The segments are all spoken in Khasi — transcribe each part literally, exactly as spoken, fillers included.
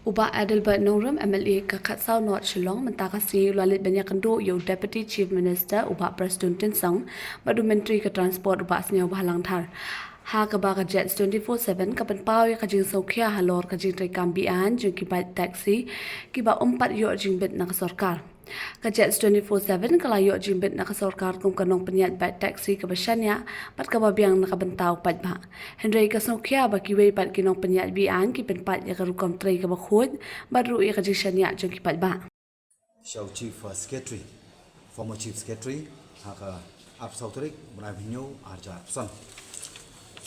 U Bah Adelbert Nongrum, M L A ka khatsaw North Shillong, mynta ka sngi u la leit ban ïakynduh ïa u Deputy Chief Minister, u Bah Prestone Tynsong, bad u Myntri ka Transport, u Bah Sniawbhalang Dhar. Ha kaba ka Jets twenty-four seven ka pynpaw ïa ka jingsngewkhia halor ka jingtrei kam be-aiñ jong ki bike taxi, kiba ym pat ïoh jingbit na ka sorkar. Ka Jets twenty-four seven ka la ïoh jingbit na ka sorkar kum ka nongpynïaid bike taxi kaba shaniah bad kaba biang na ka bynta u paidbah. Hynrei ka sngewkhia ba kiwei pat ki nongpynïaid be-aiñ ki pynpait ïa ka rukom trei kaba khuid bad ruh ïa ka jingshaniah jong ki paidbah. Sha u Chief, uh, Secretary, former Chief Secretary, ha ka arphew saw tarik bnai ba hynñiew, ar hajar arphew san.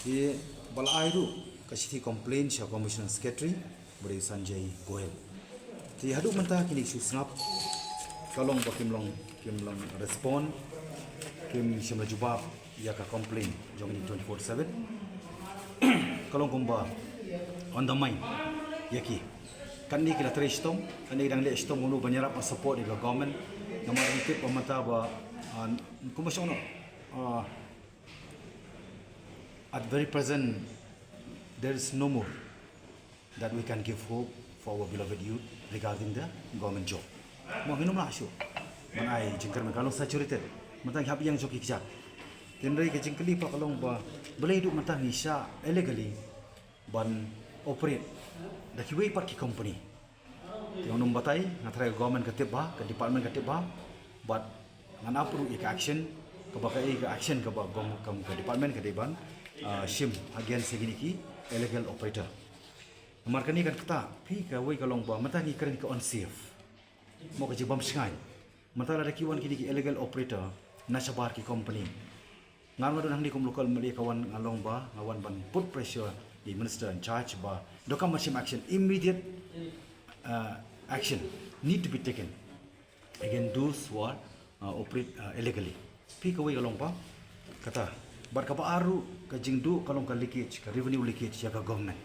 Te ba la ai ruh ka shithi complaint sha Commissioner Secretary, ba dei u Sanjay Goel. Te haduh mynta kine ki shu sngap, ka long ba kim long, kim long respond, kim shym la jubab ïa ka complaint jong kine twenty-four seven. Ka long kumba undermine ïa ki. Katne ki la trei shitom, katne ki dang leh shitom, mano ban ïarap ban support ïa ka government. Namar ngi tip ba mynta ba, ah, kumba shong noh, ah, at very present there is no more that we can give hope for our beloved youth regarding the government job. Mo, ngin ym lah shuh ban ai jingkyrmen, ka long saturated. Mynta ngi hap ïeng jong ki kjat. Hynrei ka jingkylli pat ka long ba balei haduh mynta ngi shah illegally ban operate da kiwei pat ki company. Te ngan ym batai, nga tharai ka government ka tip bha, ka department ka tip bha, bad ngan ap ruh ïa ka action, kaba kaei ka action kaba gov-, ka, ka department ka dei ban, ah, shim against ïa kine ki illegal operator. Namar kane kan ktah, phi, kawei ka long ba mynta ngi kren ka unsafe. Mo, ka jingbym shngaiñ. Mynta lada ki wan kine ki illegal operator na shabar ki company, nga ruh nga don hangne kum local M L A, ka wan, nga long ba nga wan ban put pressure the minister in charge ba donkam ban shim action, immediate, uh, action need to be taken against those who are, uh, operate, uh, illegally. Phi, kawei ka long ba kata. Bad kaba ar ruh ka jingduh ka long ka leakage, ka revenue leakage ïa ka government.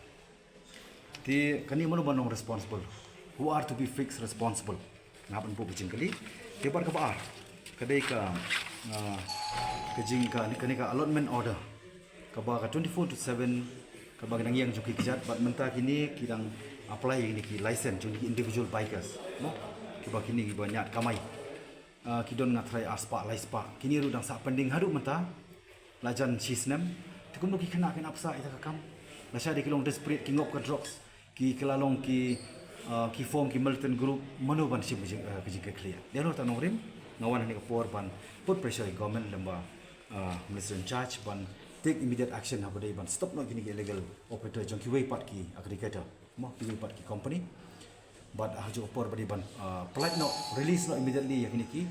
Te kane mano ban long responsible? Who are to be fixed responsible? Nga ban buh ka jingkylli. Te bad kaba ar, ka dei ka, ah, ka jing ka, kane ka allotment order, kaba ka twenty-four to seven, kaba ka dang ïeng jong ki kjat, bad mynta kine ki dang apply ïa kine ki license jong ki individual bikers, mo, kiba kine kiba ñiad kamai. Ah, ki don, nga tharai, arspah, laispah. Kine ruh dang sah pending haduh mynta. La jan shi snem. Te kumno ki khynnah kin ap sah ïa ka kam? Lashai de ki long desperate, ki ngop ka drugs. Ki, ki la long ki, ah, ki form ki militant group. Mano ban shim ka jing, ah, ka jingkitkhlieh? Dei halor kata nongrim, nga wan hangne ka por ban put pressure ïa government lem bad, ah, minister in charge ban take immediate action ha ba dei ban stop noh kine ki illegal operator jong kiwei pat ki aggregator. Mo, kiwei pat ki company. Bad ha kajuh ka por ba dei ban, ah, pyllait noh, release noh immediately ïa kine ki,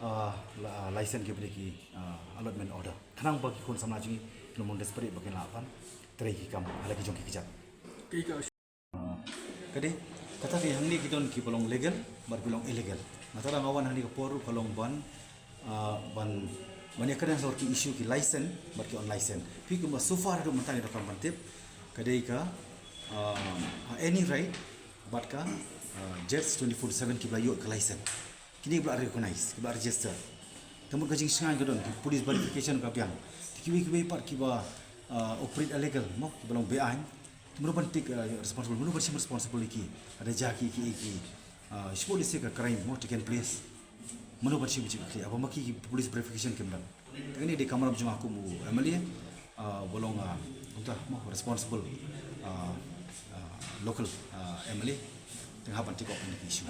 ah, la-, license kiba dei ki, ah, allotment order. Khnang ba ki khun samla jong ngi kin ym long desperate ba kin lah ban trei ki kam ha la ki jong ki kjat. Ka dei, kata ka dei, hangne ki don kiba long legal bad kiba long illegal. Nga tharai nga wan hangne ka por ruh ka long ban, ah, ban, ban ïakren halor ki issue ki license bad ki unlicensed. Phi, kumba so far haduh mynta ngi donkam ban tip, ka dei ka, ah, Any Ride bad ka, ah, Jets twenty-four seven kiba la ïoh ka license. Kine kiba la recognize, kiba la register. Te mut ka jingshngaiñ ka don, ki police verification ka biang. Te kiwei kiwei pat kiba, ah, operate illegal, mo, kiba long be-aiñ. Mano ban take, uh, responsible, mano ban shim responsible ïa ki? Lada jia ki, ki, ki, uh, shibun lehse ka crime mo taken place, mano ban shim jingkitkhlieh? Haba ma ki, ki police verification kim don. Te kane dei ka kamram jong nga kum u M L A, uh, ba long, uh, kumta mo, responsible, uh, uh, local, uh, M L A. Te nga hap ban take up ïa kine ki issue.